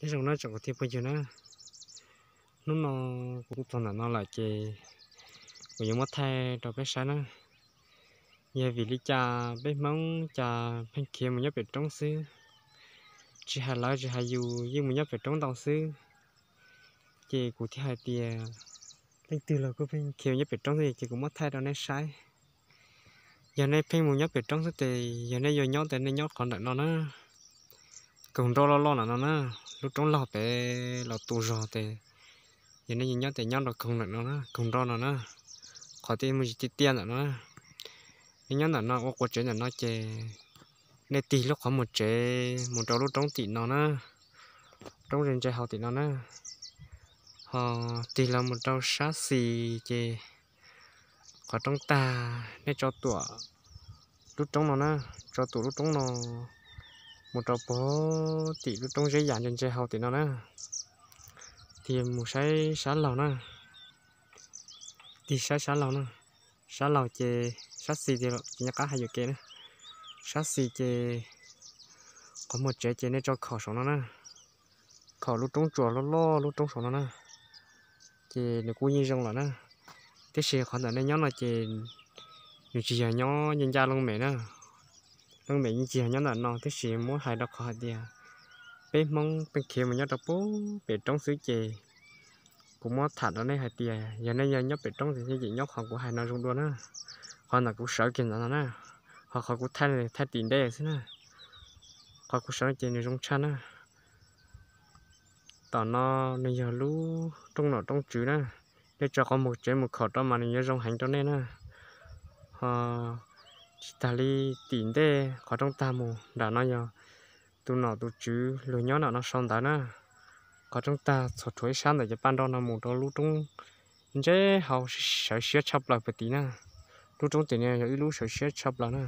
Nyob zoo na tsoom kwv tij phooj ywg na, hnub no kuv kuj txog ntawm no lawm ces kuv yuav muab thaij rau peb saib na. Yog vim li cas peb Hmoob cas pheej khiav mus nyob pem roob xwb, tsis hais lawv tsis hais yus yeej mus nyob pem roob ntau xwb. Ces kuv thiaj hais tias leej twg los kuj pheej khiav nyob pem roob xwb ces kuv muab thaij rau nej saib. Yog nej pheej mus nyob pem roob xwb ces yog nej yuav nyob ces nej nyob qhov ntawm no na. Koog nroj loj loj ntawm no na, lub roob laug pem los tu zog ces yog nej yuav nyob ces nyob rau koog ntawm no na, koog nroj no na, qhov twb muaj tsis tiaj tiaj ntawm no na. Nej nyob ntawm no ua quav tsev ntawm no ces nej tig lub qhov muag tsev mus rau lub roob tim no na, roob ze ntse hauv tim no na. Ho tig los mus rau sab xis ces qhov roob tag nej tso tuam lub roob no na, tso tuam lub roob no mus rau puag tim lub roob zeb yam ntse ntse hauv tim no na. Tig mus saib sab laug na, tig saib sab laug na, sab laug ces sab xis ces nyob qab hais yuam kev na. Sab xis ces qhov muag tsev ces nej tso khom saum no na, khom lub roob tsuas loj loj lub roob saum no na, ces nws kuj yeej zoo lawm na. Tiam sis qhov ntawm nej nyob no ces nws tsis yog nyob ncaj ncaj looj mem na, looj mem yeej tsis yog nyob ntawm no, tiam sis muab hais rau qhov hais tias peb Hmoob pheej khiav mus nyob rau puag pem roob xwb ces kuv muab tham rau nej hais tias yog nej yog nyob pem roob ces nej yeej nyob qhov kuv hais no zoo dua na. Qhov ntawm kuv sawv kiag ntawm no na, ho qhov kuv thaij thaij tim ntej xwb na. Qhov kuv sawv no ces nws zoo tshaj na. Tom no nws yog lub rooj nom rooj tswv na, nej tso qhov muag tsev mus khom rau mas nws yuav zoo heev rau nej na. Ho tsis tas li tim ntej qhov rooj tag mus nram no yog tus nom tus tswv luag nyob nram no sau ntawv na. Qhov rooj tag txhuam rhuav ib sab ntawm cov paj nroj no mus rau lub roob ntse hauv sawv siab tshaj plaws puag tim na. Lub roob tim no yog ib lub sawv siab tshaj plaws na.